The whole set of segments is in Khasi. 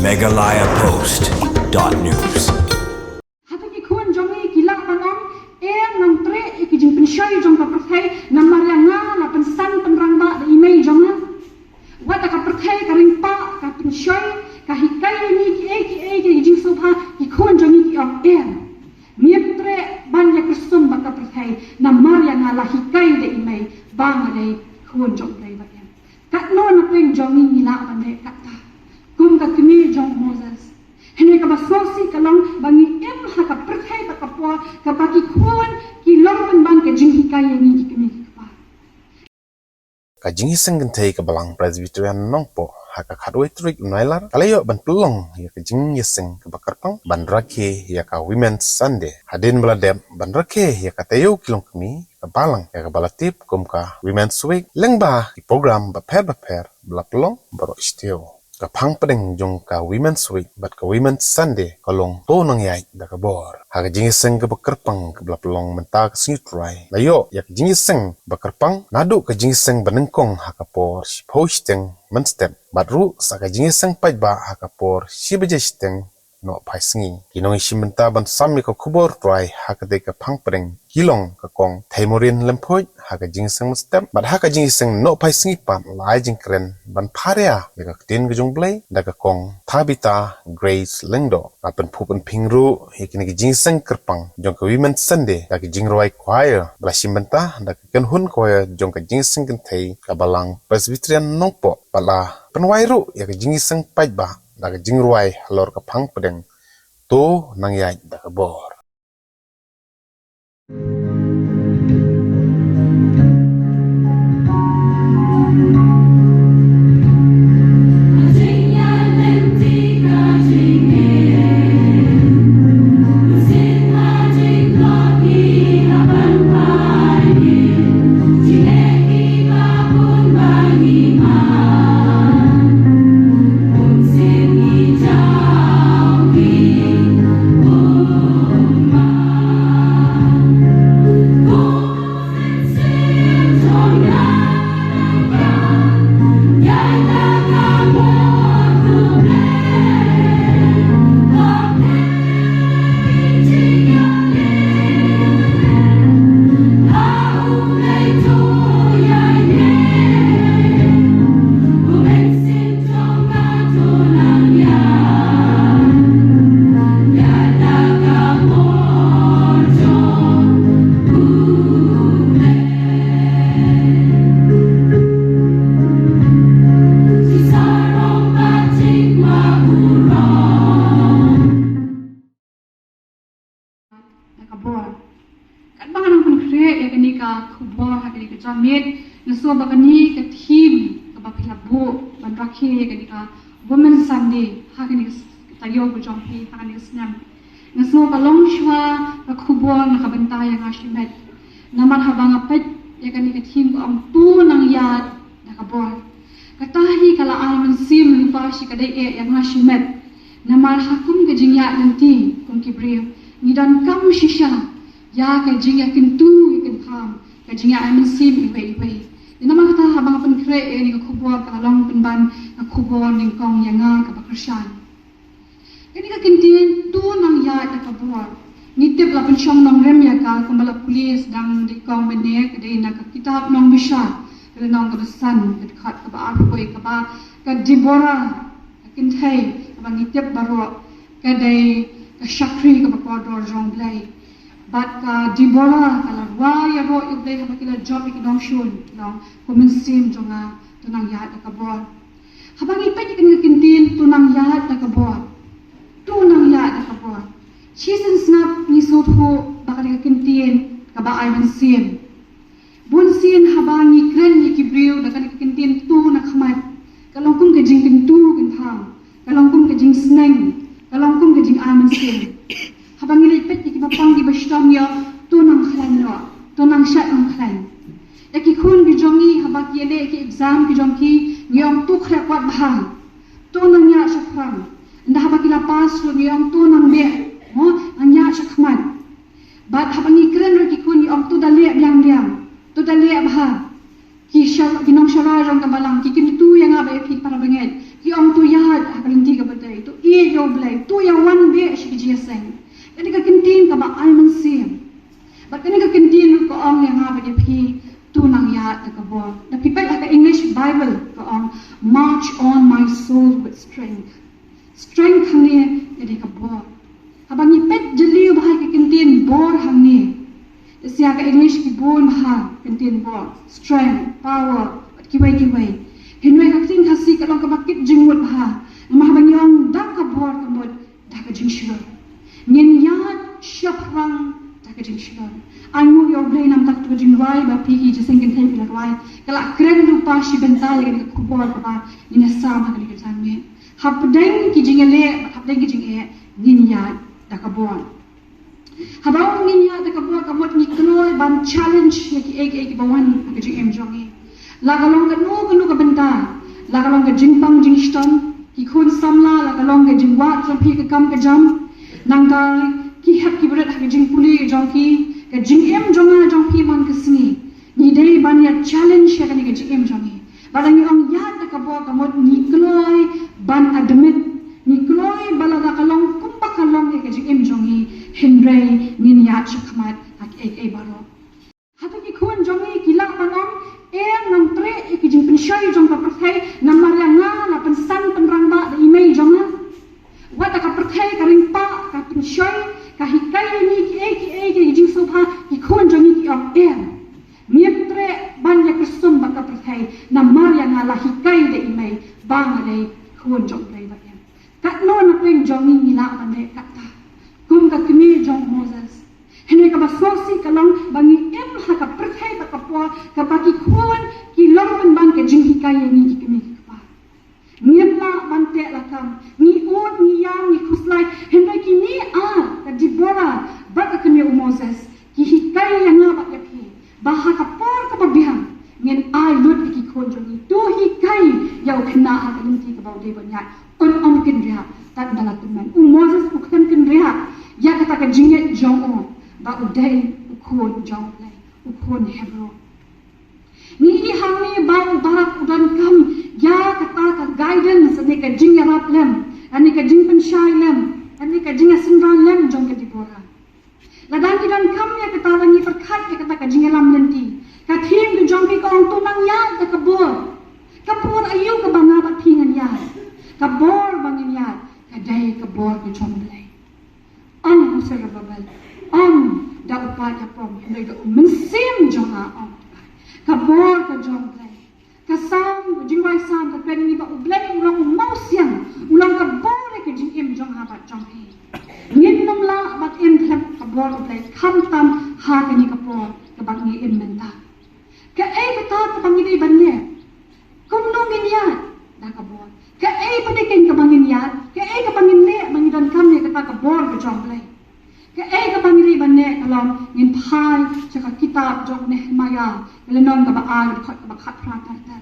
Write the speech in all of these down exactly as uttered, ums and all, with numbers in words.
Meghalaya Post dot news. Hato ki khun jong ngi ki lah ban ong, em, ngam treh ïa ki jingpynshoi jong ka pyrthei, namar ïa nga la pynsan pynrangbah da i mei jong nga. Wat la ka pyrthei ka ring pah, ka pynshoi, ka hikai ïa ngi kiei kiei ki jingsngewbha, ki khun jong ngi ki ong, em, ngim treh ban ïa kyrsum bad ka pyrthei, namar ïa nga la hikai da i mei ba nga dei khun jong U Blei ba em. Katno na pdeng jong ngi ngi lah ban leh katta kum ka kmie jong u Moses? Hynrei kaba sngewsih ka long ba ngi im ha ka pyrthei bad ka por kaba ki khun ki long pynban ka jinghikai ïa ngi ki kmie ki kpa. Ka jingïaseng kynthei ka Balang Presbyterian Nongpoh ha ka khatwei tarik u Nailar ka la ïoh ban pynlong ïa ka jingïaseng kaba kyrpang ban rakhe ïa ka Women's Sunday. Hadien ba la dep ban rakhe ïa ka taïew ki longkmie, ka Balang ïa kaba la tip kum ka Women's Week, lyngba ki program bapher bapher ba la pynlong baroh shi taïew. Ka phang pdeng jong ka Women's Week bad ka Women's Sunday ka long To Nang Ïaid Da Ka Bor. Ha ka jingïaseng kaba kyrpang kaba la pynlong mynta ka sngi U Trai, la ïoh ïa ka jingïaseng ba kyrpang naduh ka jingïaseng ba nyngkong ha ka por shiphew shiteng mynstep bad ruh sa ka jingïaseng paidbah ha ka por shi baje shiteng nohphai sngi. Ki nongïashim bynta ban sam ïa ka khubor U Trai ha katei ka phang pdeng ki long ka Kong Theimorin Lymphoit ha ka jingïaseng mynstep bad ha ka jingïaseng nohphai sngi pat la ai jingkren ban pharia ïa ka Ktien ka jong U Blei da ka Kong Thabitha Grace Lyngdoh. La pynphuh pynphieng ruh ïa kine ki jingïaseng kyrpang jong ka Women's Sunday da ka jingrwai choir ba la shim bynta da ka kynhun choir jong ka jingïaseng kynthei ka Balang Presbyterian Nongpoh bad la pynwai ruh ïa ka jingïaseng paidbah da ka jingrwai halor ka phang pdeng To Nang Ïaid Da Ka Bor. Da ka bor. Katba ngan pynkhreh ïa kane ka khubor ha kane ka janmiet, nga sngew ba kane ka theme kaba phi la buh ban rakhe ïa kane ka Women's Sunday ha kane ka s-, taïew ka jong phi ha kane ka snem, nga sngew ka long shuwa ka khubor na ka bynta ïa nga shimet. Namar haba nga peit ïa kane ka theme ka ong To Nang Ïaid Da Ka Bor, kata hi ka la ai mynsiem lypa shi ka dei eh ïa nga shimet. Namar ha kum ka jingïaid lynti kum ki briew, ngi donkam shisha ïa ka jingïakyntu ïakynpham, ka jingïaid mynsiem iwei iwei. Namar kata haba nga pynkhreh ïa kane ka khubor ka la long pynban ka khubor nyngkong ïa nga kaba kyrshan. Kane ka kyntien To Nang Ïaid Da Ka Bor, ngi tip la pynshong nongrim ïa ka kumba la pule sdang da i Kong Bene, ka dei na ka kitab Nongbishar, ka lynnong kaba san, ka dkhot kaba arphew wei, kaba ka Deborah, ka kynthei kaba ngi tip baroh ka dei ka shakri kaba kordor jong U Blei. Bad ka Deborah ka la rwai ïaroh ïa U Blei haba ki la jop ïa ki nongshun, long, kum mynsiem jong nga, to nang ïaid da ka bor. Haba ngi peit ïa kane ka kyntien, to nang ïaid da ka bor, to nang ïaid da ka bor, shisien sngap ngi sngewthuh ba kane ka kyntien kaba ai mynsiem. Bun sien haba ngi kren ïa ki briew da kane ka kyntien to na khmat, ka long kum ka jingkyntu kyntham, ka long kum ka jingsneng, ka long kum ka jingai mynsiem. Haba ngi leit peit ïa kiba pang kiba shitom, ïa, to nang khlaiñ noh, to nang shait nang khlaiñ. Ïa ki khun ki jong ngi haba ki ïaleh ki exam ki jong ki, ngi ong to khreh kwat bha, to nang ïaid shaphrang. Ynda haba ki la pass ruh ngi ong to nang beh, mo, nang ïaid shakhmat. Bad haba ngi kren ruh ki khun ngi ong to da leh biang biang, to da leh bha. Ki shar-, ki nongshara jong ka balang ki kyntu ïa nga bad ïa phi para bangeit, ki ong to ïaid ha ka lynti kaba dei, to, Kane ka kyntien kaba ai mynsiem. Bad kane ka kyntien ruh ka ong ïa nga bad ïa phi, to nang ïaid da ka bor. Da phi peit ha ka English Bible ka ong, "March on, my soul, with strength." Strength hangne ka dei ka bor. Haba ngi peit jylliew bha ïa ka kyntien bor hangne, da sha ka English ki bun bha kyntien bor, strength, power, bad kiwei kiwei. Hynrei ka ktien Khasi ka long kaba kit jingmut bha. Namar haba ngi ong da ka bor ka mut da ka jingshlur. Ngin ïaid shaphrang da ka jingshlur. Ai nguh ïa U Blei namar kata ka jingrwai ba phi ki jingïaseng kynthei phi la rwai, ka la kren lypa shi bynta ïa kane ka khubor kaba ngin ïasam ha kane ka janmiet. Hapdeng ki jingïaleh bad hapdeng ki jingeh, ngin ïaid da ka bor. Haba ngin ïaid da ka bor ka mut ngi kloi ban challenge ïa kiei kiei kiba wan ha ka jingim jong ngi. La ka long kano kano ka bynta, la ka long ka jingpang jingshitom, ki khun samla, la ka long ka jingwad jong phi ha ka kam ka jam, nangta ki hep ki barit ha ka jingpule jong ki, ka jingim jong nga jong phi man ka sngi. Ngi dei ban ïa challenge ïa kane ka jingim jong ngi. Bad lada ngi ong ïaid da ka bor ka mut ngi kloi ban admit, ngi kloi ba lada ka long kumba ka long ïa ka jingim jong ngi, hynrei ngin ïaid shakhmat ha kiei kiei baroh. Hato ki khun jong ngi ki lah ban ong, "Em, ngan treh ïa ki jingpynshoi jong ka pyrthei, namar ïa nga la pynsan pynrangbah da i mei jong nga. Wat la ka pyrthei ka ring pah, ka pynshoi, ka hikai ïa ngi kiei kiei ki jingsngewbha." Ki khun jong ngi ki ong, "Em, ngim treh ban ïa kyrsum bad ka pyrthei, namar ïa nga la hikai da i mei ba nga dei khun jong U Blei ba im." Katno na pdeng jong ngi ngi lah ban leh kata, kum ka kmie jong u Moses? Hynrei kaba sngewsih ka long ba ngi im ha ka pyrthei bad ka por kaba ki khun ki long pynban ka jinghikai ïa ngi ki kmie ki kpa. Ngim lah ban teh lakam, ngi ud, ngi ïam, ngi khuslai, hynrei kine ar, ka Deborah bad ka kmie u Moses, ki hikai ïa nga bad ïa phi ba ha ka por kaba biang ngin ai lut ïa ki khun jong ngi. To hikai ïa u khynnah ha ka lynti kaba u dei ban ïaid. Un ym kynriah tad ba la tymmen. U Moses u khlem kynriah ïa kata ka jingngeit jong u ba u dei u khun jong U Blei, u khun Hebru. Ngi i hangne ba u Barak u donkam ïa kata ka guidance, ne ka jingïarap lem, ne ka jingpynshai lem, ne ka jingïasynran lem jong ka Deborah. Lada ngi donkam ïa kata, lada ngi pyrkhat ïa kata ka jingïalam lynti, ka theme ka jong phi ka ong to nang ïaid da ka bor. Ka bor aïu kaba nga bad phi ngan ïaid? Ka bor ba ngin ïaid ka dei ka bor ka jong U Blei. Ong u Zerubbabel, ong da u paid Japom, hynrei da u Mynsiem jong nga, ong. Ka bor ka jong U Blei. Ka Salm, ka jingrwai Salm ka kren ïa ngi ba U Blei u long u mawsiang, u long ka bor ïa ka jingim jong nga bad jong phi. Ngin ym lah ban im khlem ka bor U Blei, khamtam ha kane ka por kaba ngi im mynta. Kaei kata kaba ngi dei ban leh? Kumno ngin ïaid? Da ka bor. Kaei pat keiñ kaba ngin ïaid? Kaei kaba ngin leh ba ngin donkam ïa kata ka bor ka jong U Blei? Kaei kaba ngi dei ban leh ka long ngin phai sha ka kitab jong u Nehemiah, ka lynnong kaba ar, ka dkhot kaba khatphra ter ter.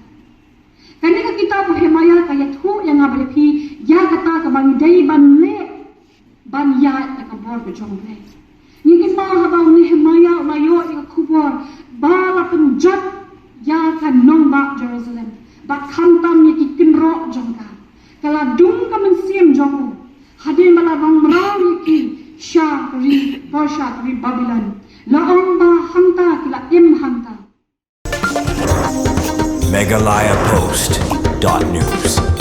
Kane ka kitab u Nehemiah ka ïathuh ïa nga bad ïa phi ïa kata kaba ngi dei ban leh ban ïaid da ka bor ka jong U Blei. Ngi kynmaw haba u Nehemiah u la ïoh ïa ka khubor ba la pynjot ïa ka nongbah Jerusalem, ba khamtam ïa ki kynroh jong ka, ka la dung ka mynsiem jong u hadien ba la rong mraw ïa ki sha ka ri Persia, ka ri Babilon. La ong ba hangta ki la im hangta. Meghalaya Post dot news.